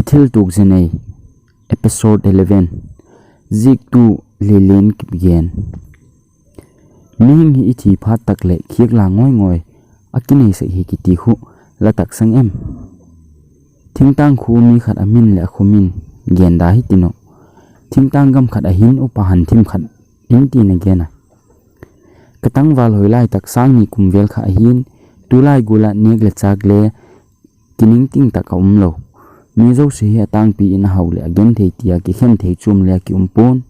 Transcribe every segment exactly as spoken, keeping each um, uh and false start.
Thiltuak Jinei, Episode eleven. Jiktu Lelen Kipgen. Mihing hi ithi phat tak le khiak la ngoi ngoi a kinei sek hi kiti khu la tak sang em? Thingtang khu mi khat a min le a khu min gen da hi tino. Thingtang gam khat a hin upa hanthim khat in ti na gen a. Ka tangval hoi lai tak sang ni kum vel kha a hin, tulai gula nek le chak le kiningting tak a um lo. Mi jouse hi a tangpi in a hau le a gen thei tia kikhen thei chum le a ki um pon.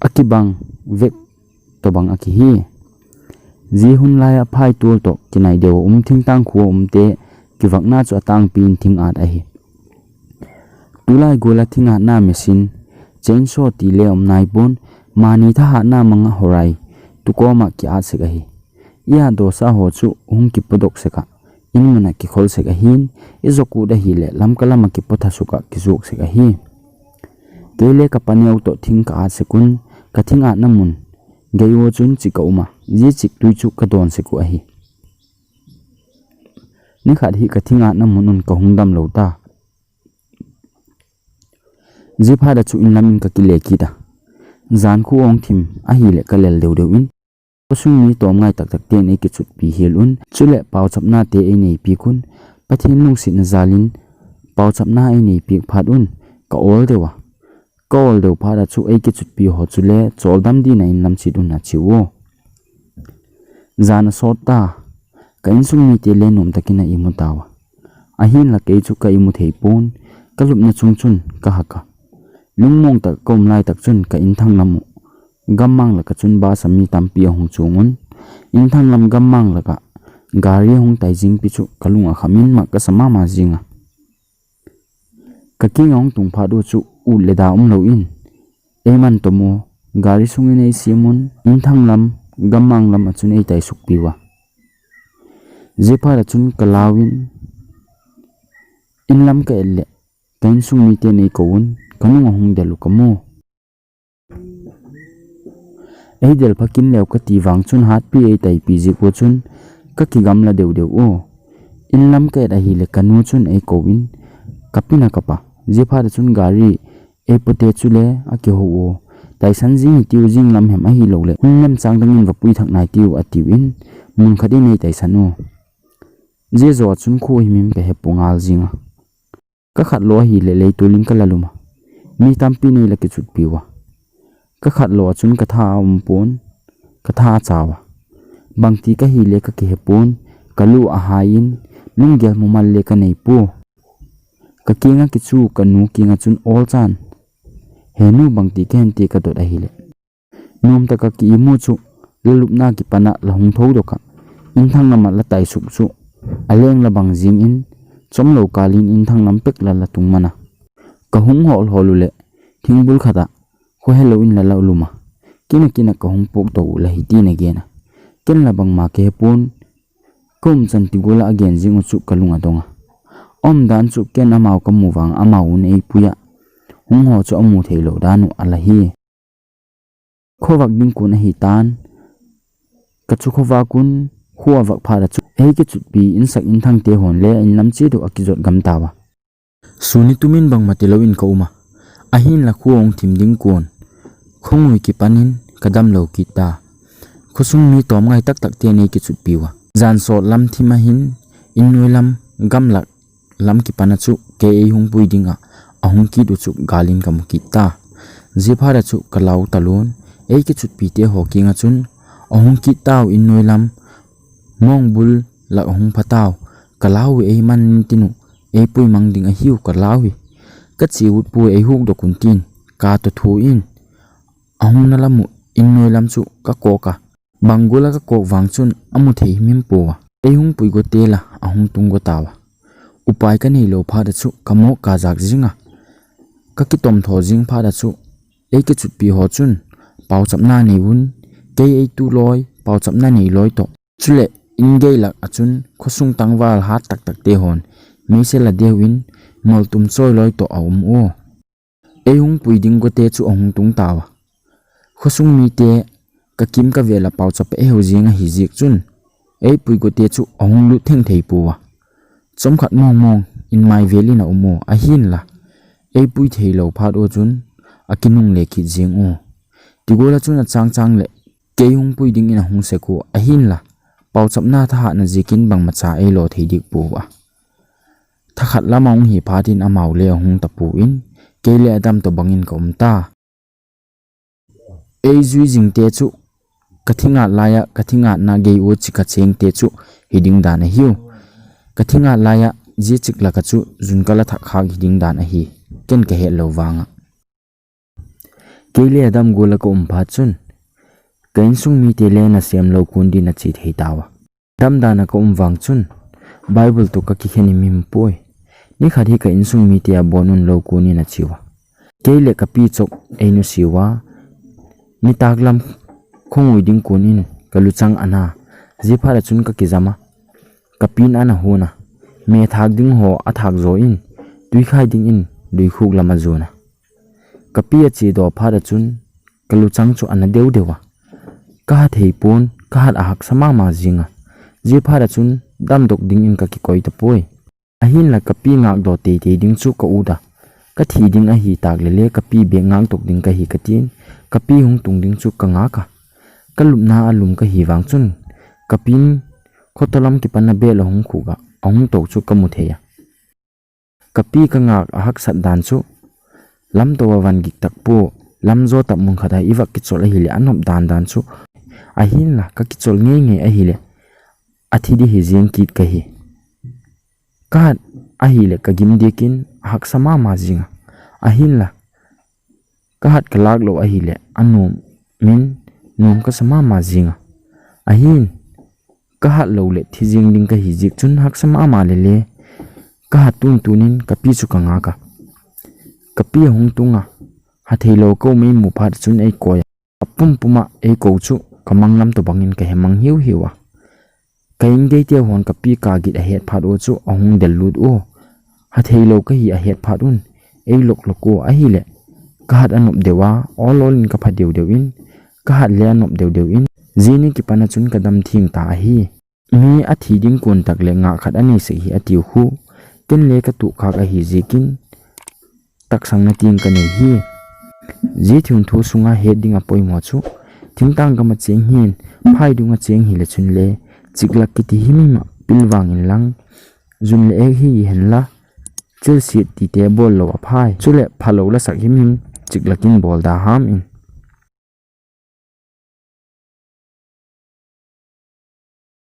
A kibang vek to bang a ki hi. Ji hun lai a phai tul to kinai deu a um thingtang khu a um te kivakna chu a tangpi in thing at a hi. Tulai gula thing atna machine, chainsaw ti le um nai pon, mani tha hatna manga horai, tu koma ki at sek a hi. Ia dosa ho chu hung ki podok sek a, in mun a ki khol sek a hin, i zok ut a hi le lam ka lam a ki potha suk a ki zuk sek a hi. Kei le ka paneo to thing ka at sek un, ka thing atna mun, gei u chun chik a um a, ji chik tui chu ka don sek u a hi. Ni khat hi ka thing atna mun un ka hung dam lo ta. Ji phat a chu in lam in ka ki le kit a. Jan khu ong thim a hi le ka lel deu deu in. Khosung mi tom ngai tak tak te nei ki chutpi hil un. Chule pauchapna te ei nei pi kun. Pathen lungsetna jal in pauchapna ei nei pi phat un. Ka ol deu a. Ka ol deu phat a chu ei ki chutpi ho chu le chol dam di na in lam chit un a chi u. Jan a sot ta. Ka insung mi te le nom takin a imu ta u a. A hin la kei chu ka imu thei pon. Ka lupna chung chun ka hak a. Lungmong tak ka um lai tak chun ka in thang lam u. Gammang laka chun bus a mi tampi a hung chung un. In thang lam gammang laka gari a hung tai jing pi chu ka lung a kham in mak ka sa mama jing a. Ka king a hung tung phat u chu ut le da um lo in. Ei man to mu, gari sung in ei siam un, in thang lam, gammang lam a chun ei tai suk pi u a. Ji phat a chun ka lau in, in lam ka et le, ka insung mi te nei ko un, ka nung a hung del u ka mu. Ei del pha kin leu ka ti vang chun hatpi ei tai pi jik u chun ka ki gam la deu deu u. In lam ka et a hi le ka nu chun ei ko in ka pina ka pa. Ji phat a chun gari ei po te chu le a ki ho u. Taisan jing hi tiu jing lam hem a hi lo le. Hun lam chang dang in va pui thak nai tiu a tiu in mun khat in ei taisan u. Ji zo a chun khu hi mim ka he pu ngal jing a. Ka khat lo a hi le lei tu ling ka la lum a. Mi tampi nei la ki chutpi u a. Ka khat lo a chun ka tha a um pon, ka tha a chau a. Bangti ka hi le ka ki he pon, ka lu a hai in, lunggel mumal le ka nei pu. Ka king a ki chu ka nu king a chun ol chan. He nu bangti ka hen ti ka dot a hi le. Nom taka ki imu chu, la lupna ki pana la hung tho doka. In thang lam a la tai suk chu, a leng la bang jing in, chom lo kal in in thang lam pek la la tung mana. Ka hung hol hol u le, thingbul khat a, khu he lo in la la lum a. Kina kina ka hung puk to u la hi ti na gen a. Ken la bang ma ke he pon, ka um chan ti gula a gen jing u chu ka lung a dong a. Om dan chu ken amau ka mu vang amau un ei pui a. Hung ho chu a mu thei lo dan u a la hi. Khovak ding kun a hi tan. Ka chu khovak un khu a vak phat a chu ei ki chutpi in sak in thang te hon le in lam chi du a ki jot gam ta u a. Suni tumin bang ma ti lo in ka um a. A hin la khu ong thim ding kun. Khongui ki pan in ka dam lo kit ta. Khosung mi tom ngai tak tak te nei ki chutpi u a. Jan sot lam thim a hin in noi lam gam lak lam ki pana chu kei ei hung pui ding a, a hung kit u chu gal in ka mu kit ta. Ji phat a chu ka lau ta lun, ei ki chutpi te ho king a chun, a hung kit ta u in noi lam, mong bul lak a hung pha ta u, ka lau u ei man in tin u, ei pui mang ding a hi u ka lau u. Ka chi ut pu ei huk dok un tin, ka to thu in, a hung na lam u in noi lam chu ka kok a. Bang gula ka kok vang chun a mu thei him him pu a. Ei hung pui go te la a hung tung go ta u a. Upai ka nei lo phat a chu ka mok ka jak jing a. Ka ki tom tho jing phat a chu ei ki chutpi ho chun pauchapna nei un. Kei ei tu loi pauchapna nei loi to. Chule in gei lak a chun khosung tangval hat tak tak te hon. Meisel a deu in mol tum choi loi to a um u. Ei hung pui ding go te chu a hung tung ta u a. Khosung mi te ka kim ka vel a pauchap ei ho jing a hi jik chun. Ei pui go te chu a hung lut theng thei pu a. Chom khat mong mong in mai vel in a um u a hin la. Eipui thei lou phat u chun akinungle kit jeng u. Tigola chun achang chang le kei hung pui dingin ahung sek u, ahinla pauchapna thahatna ziakin bangmacha eilo thei ding pou a. Thakhat lama hung hi phatin amau le ahung tapon, kei le Adam tobangin ka um ta. Eijui jing te chu, ka thingat laia ka thingatna gei u chika cheng te chu hiding dan ahiu. Ka thingat laia zia chik laka chu jun kala thak khak hiding dan ahi, ken ka het lou vanga. Kei le Adam gola ka um phat chun, ka insung mite le nasem lou kon din achi thei tauva. Damdana ka um vang chun, Bible toh ka kikhen himhim poi. Nikhat hi ka insung mite abon un lou kon in achiuva. Kei le ka pi chok einu siuva. Nitaklam khongui ding kon in ka luchang ana. Zia phat a chun ka kijama. Ka pin ana huna. Me thak ding ho athak zo in. Tuikhai dingin luikhuk lama zuna. Ka pi achi do phat a chun ka luchang chu ana deu deu a. Ka hat hei pon, ka hat ahaksa mama jinga. Zia phat a chun damdok dingin ka kikoi tapoi. Ahinla ka pi ngak do teitei ding chu ka uda. Ka thi ding ahi tak le le ka pi bek ngak dok ding ka hi ka tin. Ka pi hung tung ding chu ka ngak a. Ka lupna a lum ka hi vang chun. Ka pin khotolam kipan a bel ahung khuk a. Ahung to chu ka mu thei a. Ka pi ka ngak ahaksat dan chu. Lamto a van gik tak po, lamzo tak mun khat a i vak kichol ahile anop dan dan chu. Ahinla ka kichol ngei ngei ahile. Athi di hi jeng kit ka hi. Ka hat ahile ka gim dikin ahaksa mama jinga. Ahinla. Ka hat ka lak lou ahile. Anom min nom ka sa mama jinga. Ahin. Ka hat lou le thi jing ding ka hi jik chun haksa mama le le. Ka hat tun tunin ka pi chu ka ngak a. Ka pi ahung tung a. Hathei lou ka um ei mu phat chun ei koi a. Apum puma ei ko chu ka manglam tobangin ka he mang hiu hiu a. Ka in gei te hon ka pi ka git ahet phat u chu ahung del lut u. Hathei lou ka hi ahet phat un. Ei lok lok u ahile. Ka hat anop deu a, ol ol in ka pha deu deu in. Ka hat le anop deu deu in. Zia ni kipan a chun ka dam thing ta ahi. Mi athi ding kon tak le ngah khat anei sek hi atiu khu. Ken le ka tuh khak ahi zikin. Taksang na ting ka nei hi. Zia thing thu sunga het ding a poimo chu. Thingtang gam a cheng hin, phai dung a cheng hi le chun le. Chiklak kiti hi mi ma pil vang in lang. Zun le ek hi hen la. Chil sit ti te bol lo a phai. Chule pha lo la sak him him. Chiklak in bol da ham in.